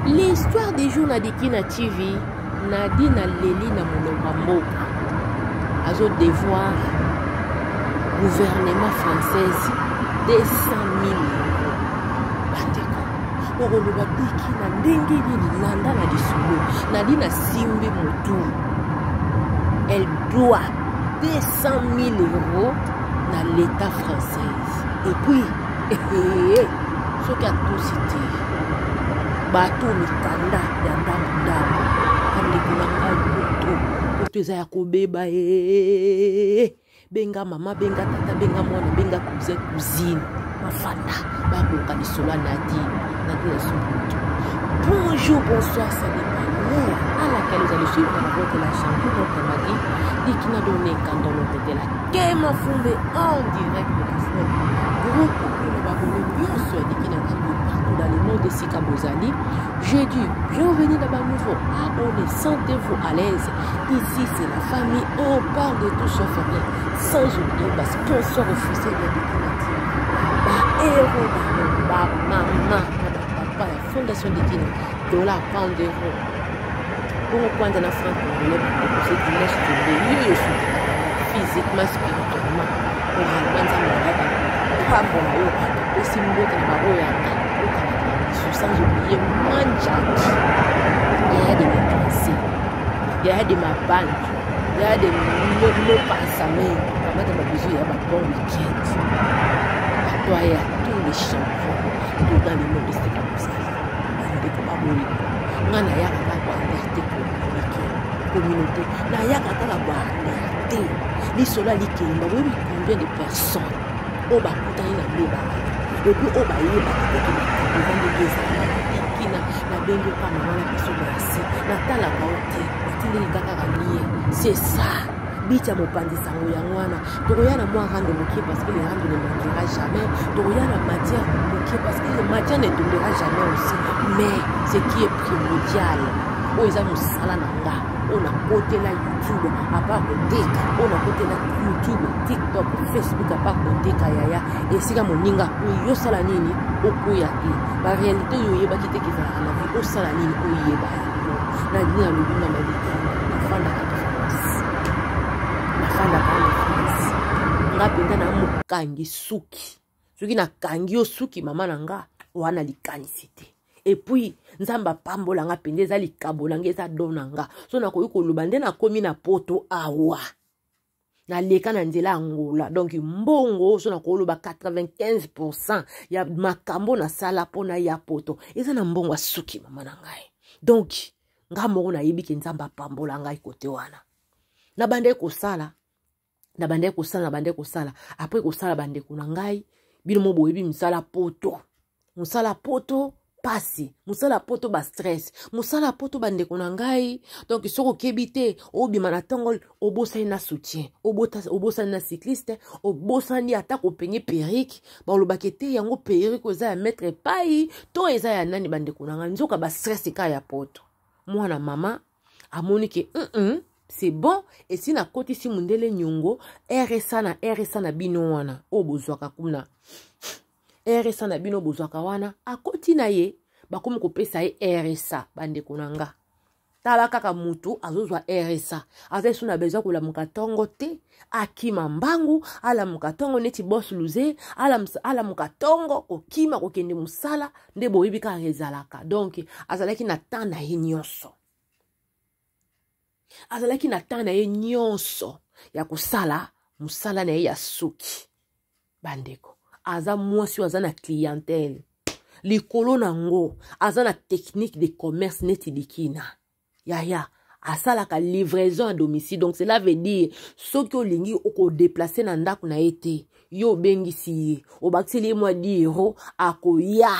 L'histoire du jour na Dikina TV, Nadine aleli na monoko ya mboka. Azo devoir gouvernement française 200 000 euros. Bandeko, okoloba Dikina ndenge nini landa na lisolo. Nadine asimbi motu. Elle doit 200 000 euros na l'état française. Et puis, soki atosi te bato mikanda ya ndambo ndambo bandeko na ngai poto poto eza ya kobeba e benga mama benga tata benga mwana benga cousin cousine bafanda bakoka lisolo ya nadine nadine asubutu bonjour bonsoir ça dépend l'heure à laquelle vous allez suivre la voix de la championne notre Maggie Dikina Donné Kandolo Tetela Kema Fumbe en direct de la Floride. Gros coucou na babone nyonso ya Dikina TV partout dans le monde esika bozali. Jeudi, bienvenue dans ma nouveau abonné, sentez-vous à l'aise. Ici c'est la famille, on parle de tout sauf rien. Sans oublier ba sponsor officiel ya Dikina TV. Ba héros, ba maman, ba papa ya Fondation Dikina, dollar pound euro. Bongo kwanza na franc congolais bandeko ce dimanche tobe yo yo soutenaka physiquement spirituellement moralement nzambe na ngai pambola yo topesi mbote na baoyo ya ngai okamata na biso sans oublier manjaki yaya de mes pensées yaya de ma banque yaya de mopansamento kamata babizu ya ba bon week-end à toi et à tous les champions partout dans le monde esika bozali bandeko babolingo nga nayaka kaka koalerte communauté communauté nayaka kaka koalerte lisolo ya likelemba boyebi combien de personnes oyo bakutani na mbeba wana epuis oyo bayebaka teke makambo eza ndenge ezalaka kina nabengi oka mama na biso merci natalaka yo te natindeli kaka lien c'est ça biti ya mopanzi sango yango wana tokoya na mwa rando moke parce que le rando ne manquera jamais tokoya na matière moke parce que le matière ne tombera jamais aussi mais ce qui est primordial oyo eza mosala na nga oyo nakotela youtube apart koteka oyo nakotela youtube tiktok facebook apart koteka yaya esika moninga akweyi yosala nini okweya te baréalité oyo oyebaki te kezalaka na vie osala nini oyeba yango na nini alobi mama likanda nafandaka na france nafandaka na france nga mpenza na mokangi suki soki nakangi yo suki mama na nga wana likanisi te epuis nzambe apambola nga mpenza eza likabo na nga eza don na nga so nakoki koloba nde nakomi na poto awa naleka na nzela ya Angola donc mbongo so nakoloba 95 pourcent ya makambo nasala mpo na ya poto eza na mbongo ya suki mama na ngai donc nga moko nayebi ke nzambe apambola ngai kote wana nabandaki kosala nabandaki kosala nabandaki kosala apres kosala bandeko na ngai bino mo boyebi misala poto mosala poto pasi mosala poto ba stress mosala poto bandeko na ngai donc soki okebi te obima na ntongo obosani na soutien obosani na cycliste obosani ata kopenye perike balobaka ete yango perike eza ya maître epai to eza ya nani bandeko na ngai nzoka ba stress kaka ya poto mwana mama amoni ke mm -mm, c'est bon esi nakotisi mundele nyongo rsa na rsa na bino wana oyo bozwaka kuna rsa na bino bozwaka wana akoti na ye bakomi kopesa ye rsa bandeko na nga tala kaka mutu azozwa rsa aza esu na besoin kolamuka ntongo te akima mbangu alamuka ntongo neti bos luze alamuka ntongo kokima kokende mosala nde boyebi kaka ezalaka donk azalaki na temps na ye nyonso azalaki na temps na ye nyonso ya kosala mosala na ye ya suki bandeko aza mwasi oyo aza na clientèle likolo na ngo aza na technique de commerce neti dikina yaya asalaka livraison à domicile donc cela veut dire soki olingi okodeplace na ndako na ye te yo obengisi ye obakiseli ye mwa 10 euro akoya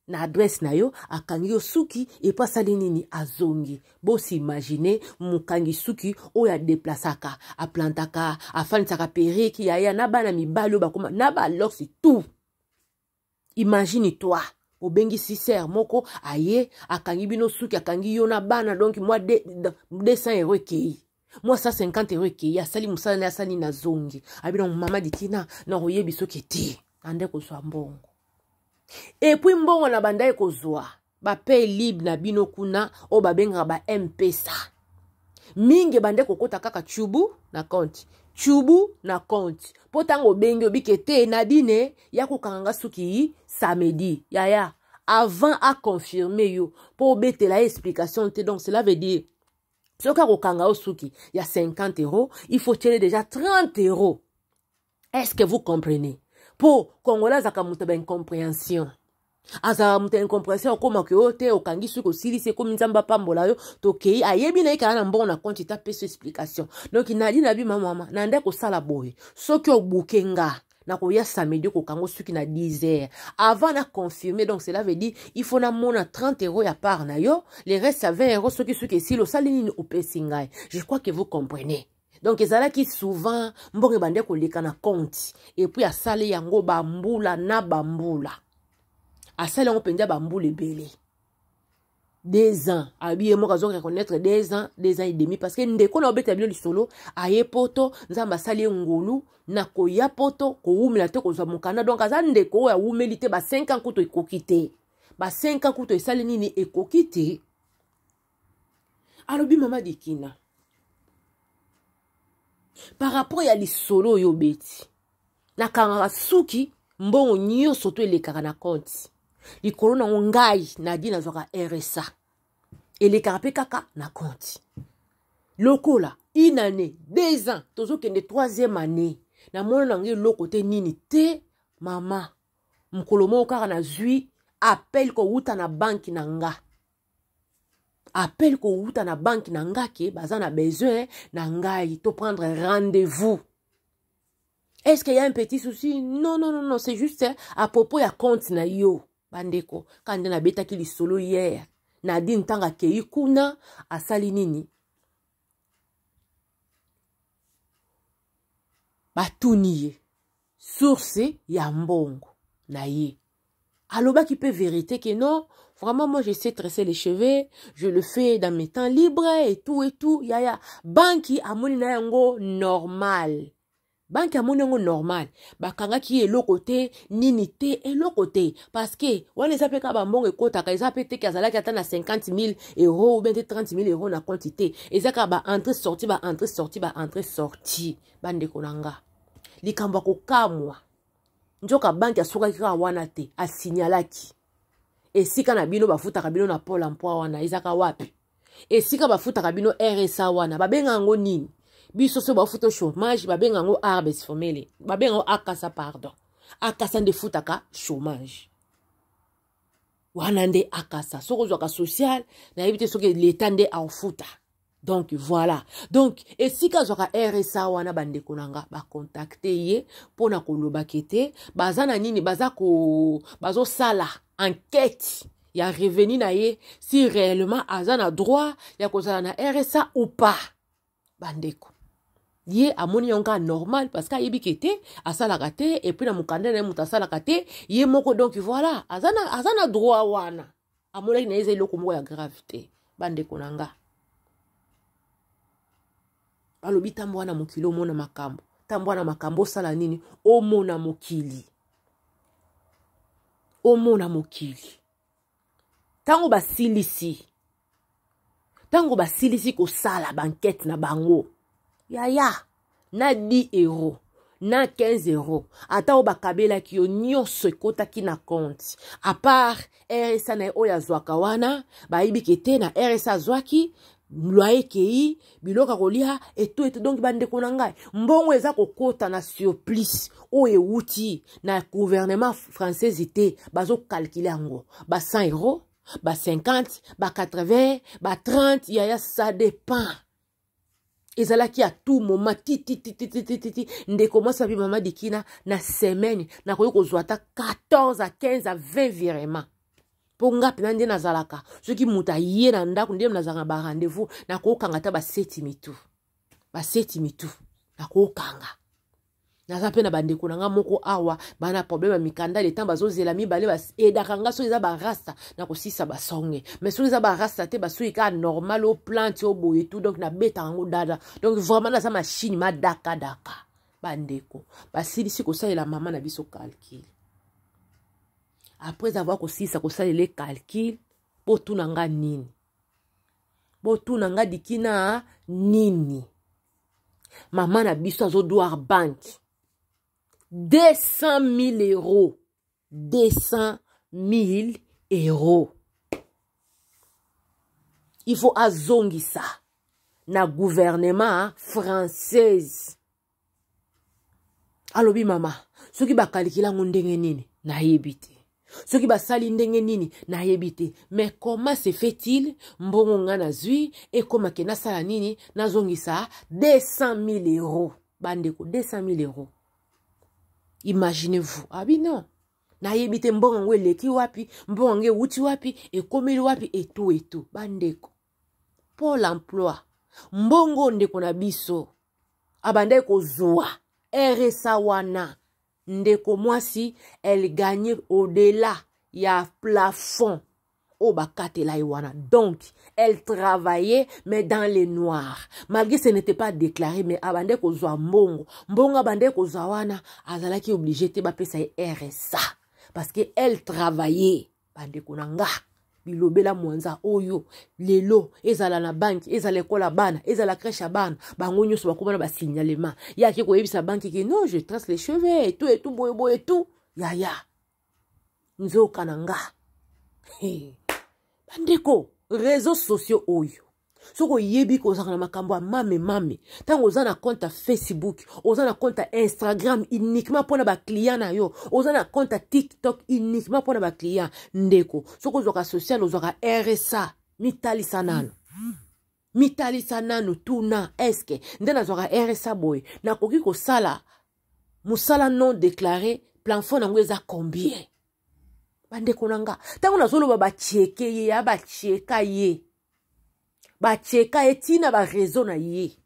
na adresse na yo akangi yo suki epo asali nini azongi bosimagine mokangi suki oyo adeplasaka aplantaka afandisaka periki yaya na bana mibali oyo bakoma na balox tout imagine toi obengisi ser moko aye akangi bino suki akangi yo na bana donc mwa 200 euro ekei mwa 150 euro ekei asali mosala na asali na zongi abino mama dikina nakoyebi soki te ande kozwa mbongo epuis mbongo na bandaki kozwa. Bapaylib na bino kuna oyo babengaka ba M-Pesa mingi ebande kokota kaka chubu na compte, chubu na compte, mpo ntango obengi obike te Nadine ya kokanga nga suki samedi, yaya, avant aconfirme yo mpo obetela ye explication te. Donc cela veut dire soki akokanga yo suki ya 50 euros, il faut tiele déjà 30 euros. Est-ce que vous comprenez? Mpo Congolais azalaka moto ya baincompréhension, azalaka moto ya incompréhension. Okomaka yo te, okangi suki, osilisi, ekomi Nzambe apambola yo, tokei. Ayebi na ye kala na mbongo na compte te, apesi explication. Donc nadi na bi mama na nde kosala boye: soki obuke nga, nakoya samedi kokanga suki na 10 heures avant na confirmer. Donc cela veut dire il faut namona 30 euros ya part na yo, le reste ya 20 euros, soki suki esili, osali nini, opesi ngai. Je crois que vous comprenez. Donc ezalaki souvent mbongo ebande koleka na compte, et puis asali yango bambula na bambula, asali yango mpenza bambula ebele, 2 ans. Abi ye moko azo reconnaître 2 ans, 2 ans et demi, parce que ndeko na obeta bino lisolo aye Poto, Nzambe asali ye ngolu na koya Poto, kowumela te, kozwa mokanda. Donc aza ndeko oyo awumeli te, ba 5 ans kutu ekoki te, ba 5 ans kutu esali nini, ekoki te. Alobi: "Mama Dikina, par rapport ya lisolo oyo obeti, nakangaka suki, mbongo nyonso to elekaka na compte. Likolo nango, ngai Nadi nazwaka RSA, elekaka mpe kaka na compte. Lokola une année, 2 ans, tozokende troisième année, namona nango eloko te, nini te. Mama, mokolo moko kaka nazwi appel kowuta na banki na nga, appel kowuta na banki na nga ke baza na besoin na ngai, to prendre rendez-vous. Est-ce qu'il y a un petit souci?" "Non, non, non, non, c'est juste à propos ya compte na yo." Bandeko, kaka nde nabetaki lisolo hier, Nadine ntango akei kuna, asali nini? Batuni ye source ya mbongo na ye. Alobaki mpe vérité que non, vraiment, moi je sais tresser les cheveux, je le fais dans mes temps libres et tout et tout. Yaya, banki amoni na yango normal, banki amoni yango normal, bakangaki ye eloko te, nini te, eloko te, parce que wana eza mpe kaka bambongo ekotaka. Eza mpe teke azalaki ata na 50 000 euros ou bien te 30 000 euros na compte te. Eza kaka baentrée sortie, baentrée sortie, baentrée sortie. Bandeko na nga, likambo ya kokamwa, nzoka banki asukaki kaka wana te, asignalaki esika na bino bafutaka bino na Pôle emploi. Wana ezaka wapi esika bafutaka bino RSA wana? Babenga yango nini? Biso so bafuta chômage, babenga yango arbeidsformele, babenga yango a-kassa, pardon, a-kassa nde efutaka chômage wana, nde a-kassa. Soki ozwaka social, nayebi te soki leta nde aofuta. Donc voilà, donc esika azwaka RSA wana, bandeko na nga, bacontacte ye mpona kolobaki te baza na nini, baza ko bazosala enquête ya revenu na ye, si réellement aza na droit ya kozala na RSA ou pas. Bandeko, ye amoni yango kaka normal, parce que ayebi ke te asalaka te, et puis na mokanda na ye moto asalaka te ye moko. Donc voilà, aza na droit wana. Amonaki na ye eza eloko moko ya grave te. Bandeko na nga, balobi ntambo wana mokili, omona makambo, ntambo wana makambo, osala nini, omona mokili, omona mokili. Ntango basilisi kosala baenquête na bango, yaya, na 10 euro na 15 euro, ata oyo bakabelaki yo, nyonso ekɔtaki na compte, à part RSA na ye oyo azwaka wana. Bayebi ke te na RSA azwaki, loyer ekei, biloko ya kolia eto eto. Donc bandeko na ngai, mbongo eza kokɔta na surplus oyo ewuti na gouvernement française te, bazocalculer yango ba 100 euro, ba 50, ba 80, ba 30. Yaya, ça dépend. Ezalaki à tout moment titititititi. Ndeko mwasi abi: "Mama Dikina, na semaine nakoki kozwa ata 14 à 15 à 20 virement, mpo nga mpena nde nazalaka, soki moto aye na ndako, nde nazalaka na barendez-vous, nakokanga ata baseti mitu, baseti mitu nakokanga. Naza mpe na bandeko na nga moko awa, bana problème ya mikanda, leta bazozela mibale, baedaka nga. Soki eza barasta, nakosisa basonge, mais soki eza barasta te, basoki kaka normal, o plante o boye tout, donc nabetaka yango dada. Donc vraiment naza machine madakadaka." Bandeko, basilisi kosalela mama na biso calcul. Après avoir kosilisa kosalela calcul, Botuna nga nini? Botuna nga dikina nini? Mama na biso azodoir banque 200 000 euros. 200 000 euros. Il faut azongisa na gouvernement française. Alobi mama, soki bakalikila yango ndenge nini nayebi te, soki basali ndenge nini nayebi te, mais comment se fait-il mbongo nga nazwi ekoma ke nasala nini, nazongisa 200 000 euros. Bandeko, 200 000 euros, imaginez-vous. Abi non, nayebi te mbongo yango eleki wapi, mbongo yango ewuti wapi, ekomeli wapi, etu etu. Bandeko, Pôle emploi, mbongo ndeko na biso abandaki kozwa RSA wana, ndeko mwasi elle gagne au-delà ya plafond oyo bakatela ye wana. Donc elle travaillait mais dans le noir, malgré ce n'était pas déclaré, mais abandaki kozwa mbongo. Mbongo abandaki kozwa wana, azalaki obligé te bapesa ye RSA parce que elle travaillait. Bandeko na nga, bilobela mwanza oyo lelo ezala na banki, ezala ekola bana, ezala crèche ya bana, bango nyonso bakoma na basignalement. Ye ake koyebisa banki ke non, je trace les cheveux et tout et tout, boye boye tout. Yaya, nzoka na nga. Hey. Bandeko, réseaux sociaux oyo, soki oyebi kozalaka na makambo ya mame mame, ntango oza na compte ya Facebook, oza na compte ya Instagram uniquement mpona baclient na yo, oza na compte ya TikTok uniquement mpona baclient, ndeko, soki ozwaka social, ozwaka RSA, mitalisa nano, mitalisa nano, tuna eske nde nazwaka RSA boye, nakoki kosala mosala non déclaré, plafond yango eza combien? Bandeko na nga, ntango nazoloba bacheke ye, ya bacheka ye, bacheka ye ntina bareseau na ye,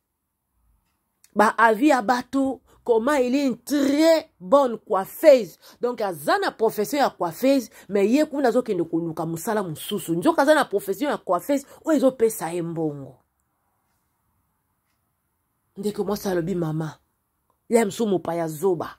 baavis ya bato, comment il est une très bonne coiffeuse. Donc aza na profession ya coiffeuse, mais ye kuna azokende koluka mosala mosusu, nzoka aza na profession ya coiffeuse oyo ezopesa ye mbongo. Ndeko mwasi alobi mama ya mosusu mopaya zoba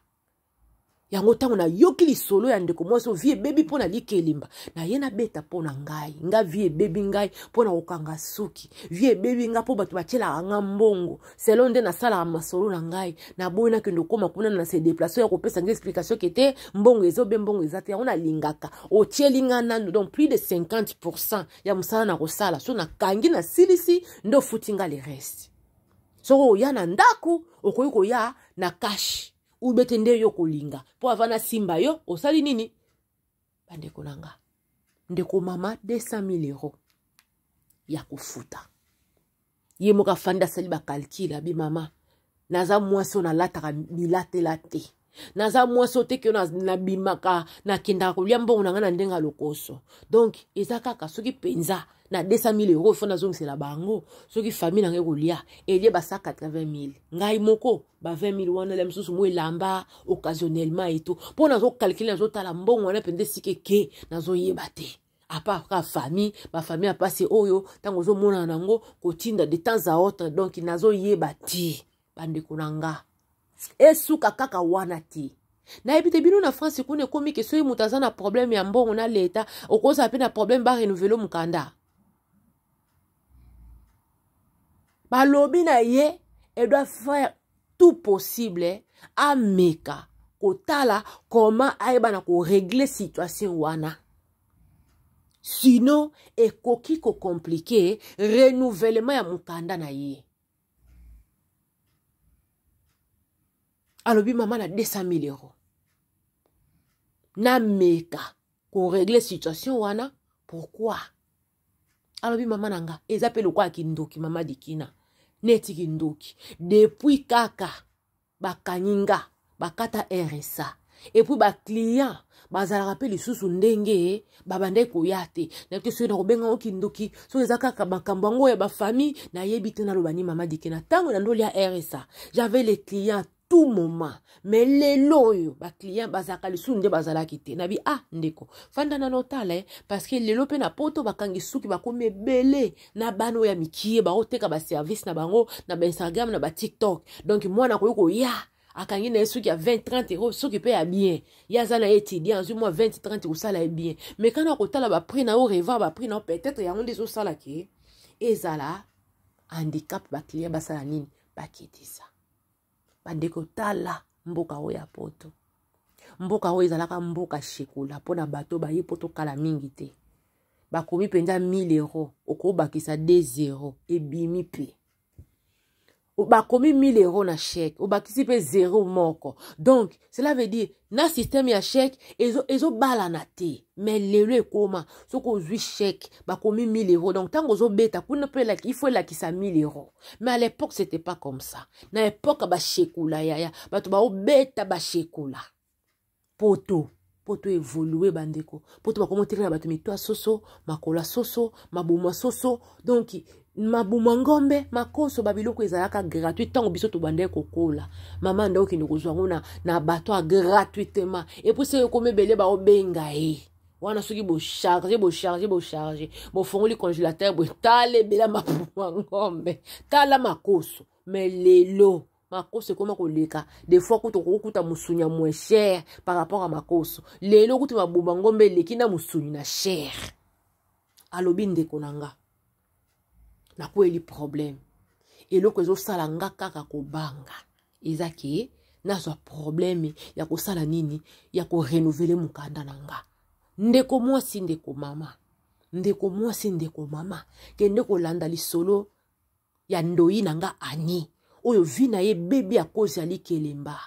yango. Ntango nayoki lisolo ya ndeko mwasi, vie ebebi mpo na likelemba na ye, nabeta mpo na ngai. Nga vie ebebi ngai mpo na kokanga suki, vie ebebi nga mpo bato batielaka nga mbongo selo nde nasalaka masolo na ngai. Naboyi nakende okóma kuna na se déplace ya kopesa nga explication ke te, mbongo ezobe, mbongo eza te. Yango nalingaka otieli nga nanu donc plus de 50% ya mosala na kosala, so nakangi nasilisi nde ofuti nga le reste. Soki oya na ndako, okoki koya na cash ubete nde yo kolinga mpo ava nasimba yo osali nini. Bandeko na nga, ndeko mama 200 000 euros ya kofuta, ye moko afandi asali bacalcul. Abi mama, naza mwasi oyo nalataka bilatela te, naza mwasi oyo te ke nabimaka nakendaka kolia mbongo na ngai na ndenge ya lokoso. Donc eza kaka soki mpenza na 200 000 euros fo nazongisela bango, soki famille na ngai kolia elie ba 180 000, ngai moko ba 20 000 wana, la mosusu mo elamba occasionnellement eto, mpo nazokalkule, nazotala mbongo wana mpenza esika eke, nazoyeba te, à part ka famille, bafamille ya pasi oyo ntango ozomonana nango kotinda de temps à autre. Donc nazoyeba te. Bandeko na nga, esuka kaka wana te. Nayebi te bino na France kuna ekomi ke soki moto aza na problème ya mbongo na leta, okozala mpe na problème barenouveler mokanda. Balobi na ye elle doit faire tout possible, ameka kotala comment ayeba na korégler situation wana, sinon ekoki kocompliquer renouvellement ya mokanda na ye. Alobi mama, na 200 000 euros nameka korégler situation wana. Pourquoi? Alobi mama na nga, eza mpe lokola kindoki, mama dikina, neti kindoki. Depuis kaka bakangi nga, bakata RSA, et puis baclient bazalaka mpe lisusu ndenge babandaki koya te. Nayebi te soki nakobenga ngo kindoki, soki eza kaka makambo yango ya bafamille, nayebi te. Naloba ni mama dikina, ntango na ndoli ya RSA, j'avais les clients tout moment, mais lelo oyo baclient bazalaka lisusu nde bazalaki te. Nabi ah ndeko, fanda nano otala eh, parce que lelo mpe na poto bakangi suki bakomi ebele na bana oyo ya mikie, baoteka baservice na bango na baInstagram, na baTikTok. Donc mwana akoki koya. Akangi na ye soki ya 20 30 euro, soki mpe ya bien, ye aza na ye étudiant, azwi mwa 20 30 kosala ye bien. Mais kana kotala baprix na yo, revoir baprix na yo, peut-être yango nde ezosala ke ezala handicap. Baclient basala nini? Bakitisa. Bandeko, tala mboka oyo ya Poto, mboka oyo ezalaka mboka shekola mpona bato baye poto kala mingi te. Bakomi mpenza 1000 euro, okobakisa 2 0, ebimi mpe. Bakomi 1000 euro na chèque, obakisi mpe 0 moko. Donc cela veut dire na système ya chèque ezobalana ezo te. Mais lelo ekoma soki ozwi chèque, bakomi 1000 euro, donc ntango ozobeta kuna mpe il faut elakisa 1000 euro. Mais à l'époque, c'était pas comme ça. Na époque bashekula, yaya, bato baobeta bashekula. Poto, poto évolue, bandeko. Poto bakoma otekela bato mito ya soso, makolo ya soso, mabumu ya soso, donc mabumu ya ngombe, makoso, babiloko ezalaka gratuit. Ntango biso tobandaki kokola, mama nda okende kozwa yango na bato ya gratuitement. Et puis soki ekomi ebele, baobenga ye wana. Soki bocharge, bocharge, bocharge, bofongoli congélateur boye, tala ebele mabumu ya ngombe, tala makoso. Mais lelo makoso ekoma koleka. Des fois kutu okokuta mosuni ya moins cher par rapport à makoso. Lelo kutu mabuma ngombe eleki na mosuni na cher. Alobi: "Ndeko na nga, nakweli problème. Eloko ezosala nga kaka kobanga eza ke nazwa problème ya kosala nini, ya korenouveler mokanda na nga." Ndeko mwasi, ndeko mama, ndeko mwasi, ndeko mama, kende kolanda lisolo ya ndoi na nga Ani oyo. Vie na ye ebebi à cause ya likelemba.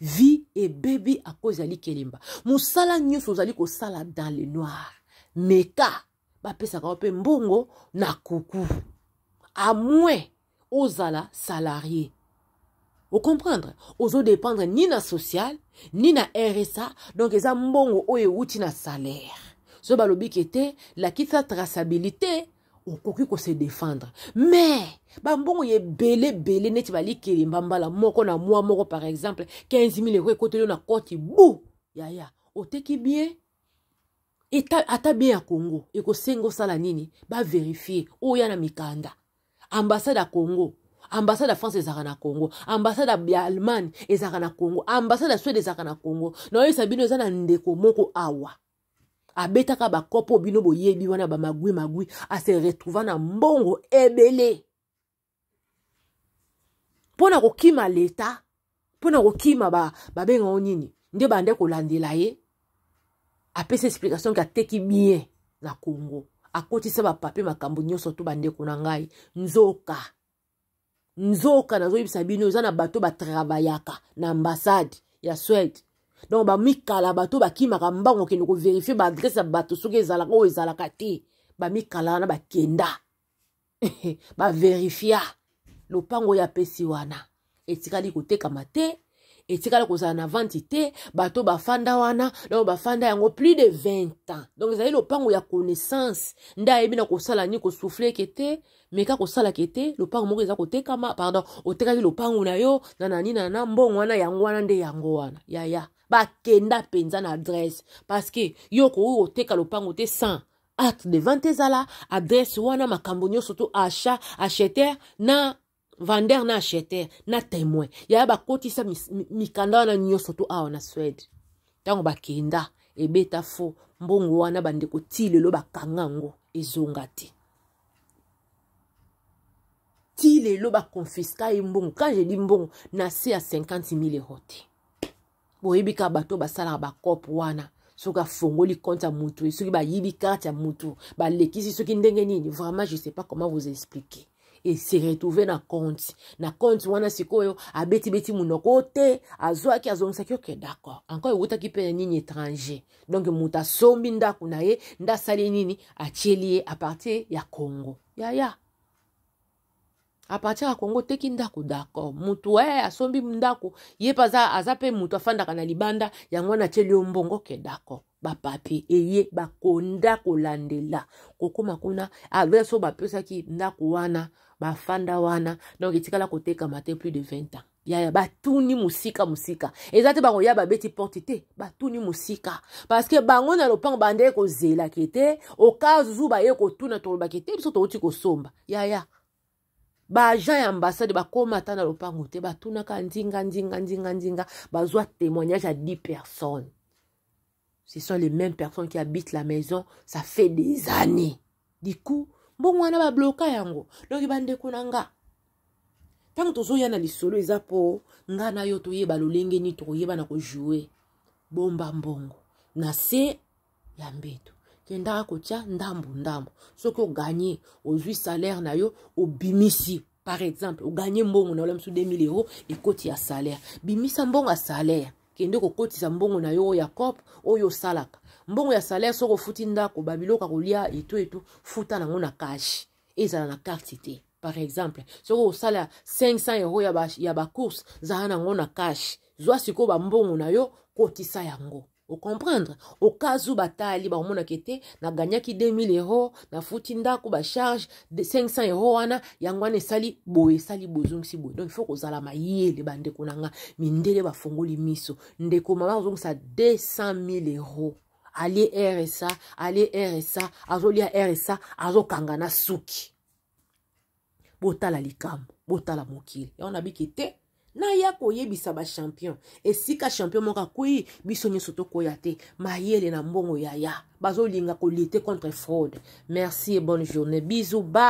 Vie ebebi à cause ya likelemba. Mosala nyonso ozali kosala dans le noir, meka bapesaka yo mpe mbongo na kuku, à moins ozala salarié. Ocomprendre, ozodépendre ni na social ni na RSA. Donc eza mbongo oyo ewuti na salaire. So balobi ke te, lakisa traçabilité, okoki kose défendre. Mais bambongo ya ebele ebele neti balikelemba, mbala moko na mwa moko, par exemple 15 000 euro ekoteli yo na koti bu, yaya, oteki bien. Ata bien ya Congo ekosenga osala nini? Baverifie oyo ya na mikanda. Ambassade ya Congo, ambassade ya France ezalaka na Congo, ambassade ya Allemagne ezalaka na Congo, ambassade ya Suède ezalaka na Congo. Naoyebisa bino, eza na ndeko moko awa abetaka bakopo bino boyebi wana, bamagwi magwi, ase retrouva na mbongo ebele mpo na kokima leta, mpo na kokima babengango nini nde bande kolandela ye. Apesi explication ke ateki bien na Congo, akotisa bapapier, makambo nyonso to. Bandeko na ngai, nzoka, nzoka nazoyebisa bino, eza na bato batravaillaka na ambassade ya Suède. Donc bamikala, bato bakimaka mbango okende koverifie baadresse ya bato soki ezalaka oyo ezalaka te. Bamikala wana bakenda baverifia lopango oyo apesi wana, etikali kotekama te, etikali kozala na vente te. Bato bafanda wana, donc bafanda yango plus de 20 ans. Donc ezali lopango ya connaissance nde ayebi na kosala nini, kosouffler ke te, meka kosalaka te. Lopango moko eza kotekama, pardon, otekaki lopango na yo na nani na mbongo wana, yango wana nde yango wana. Yaya, bakenda mpenza na adresse, parce que yo okoki koteka lopango te sans acte de vente ezala, adresse wana, makambo nyonso to achat, acheteur na vendeur na acheteur na témoin. Yaya, bakotisa mikanda wana nyonso to awa na Suède. Ntango bakenda, ebeta fo mbongo wana, bandeko, ti lelo bakanga yango, ezonga te. Ti lelo baconfiska ye mbongo. Quand je dis mbongo, na se ya 50 000 euro te. Boyebi kaka bato basalaka bakope wana, soki afongoli compte ya mutu, soki bayibi carte ya mutu, balekisi soki ndenge nini, vraiment je sais pas comment vous expliquer. Et se retrouve na compte wana. Sikoyo abetibeti monoko te, azwaki, azongisaki. Ok, d'accord, encore ewutaki mpe na nini, étranger. Donc moto asombi ndako na ye nde asali nini, atieli ye à partir ya Congo. Yaya, à partir ya Congo oteki ndako, d'accord, mutu asombi ndako, ye mpe aza mpe mutu afandaka na libanda, yango wana atieli yo mbongo. Ok, d'accord, bapapier eye, bakonda kolandela kokóma kuna, adresse oyo bapesaki ndako wana, bafanda wana. Donc etikala kotekama te plus de 20 ans. Yaya, batuni mosika mosika, eza te bakoya babeti porte te, batuni mosika, parce que bango na lopango bandeki kozelaki te. Okazu baye kotuna, tolobaki te, biso touti kosomba. Yaya, Baagent ya ambassade bakóma ata na lopango te, batunaka ndinga ndinga ndinga ndinga, bazwa témoignage ya 10 personnes. Ce sont les mêmes personnes qui habitent la maison, ça fait des années. Du coup, mbongo wana babloka yango. Donc bandeko na nga, ntango tozoya na lisolo, eza mpo nga na yo toyeba lolenge nini tokoyeba na kojoue. Bomba mbongo na se ya mbeto, kendaka kotia ndambu ndambu. Soki oganye, ozwi salaire na yo, obimisi, par exemple oganye mbongo na yo mosusu 2000 € ekoti ya salaire, bimisa mbongo ya salaire, kende kokotisa mbongo na yo oyo ya coop oyo osalaka. Mbongo ya salaire, soki ofuti ndako, babiloko ya kolia etu etu, futa nango na cash, ezala na carte te. Par exemple, soki osala 500 € ya bacourse, zala nango na cash. Zwa sikoyo bambongo na yo, kotisa yango. Ocomprendre? Au cas où batali, bakomonaka ete naganyaki 2000 €, nafuti ndako, bacharge, 500 € wana, yango wana esali boye, esali boye, ezongisi boye. Donc il faut kozala mayele, bandeko na nga. Mindele bafongoli miso. Ndeko mama kozongisa 200 000 €, alie RSA, alie RSA, azolia RSA, azokanga na suki. Botala likambo, botala mokili yango. Nabiki te, naya koyebisa bachampion. Esika champion moko akwei, biso nyonso tokoya te. Mayele na mbongo, yaya, bazolinga kolutter contre fraude. Merci et bonne journée, bisous, bye.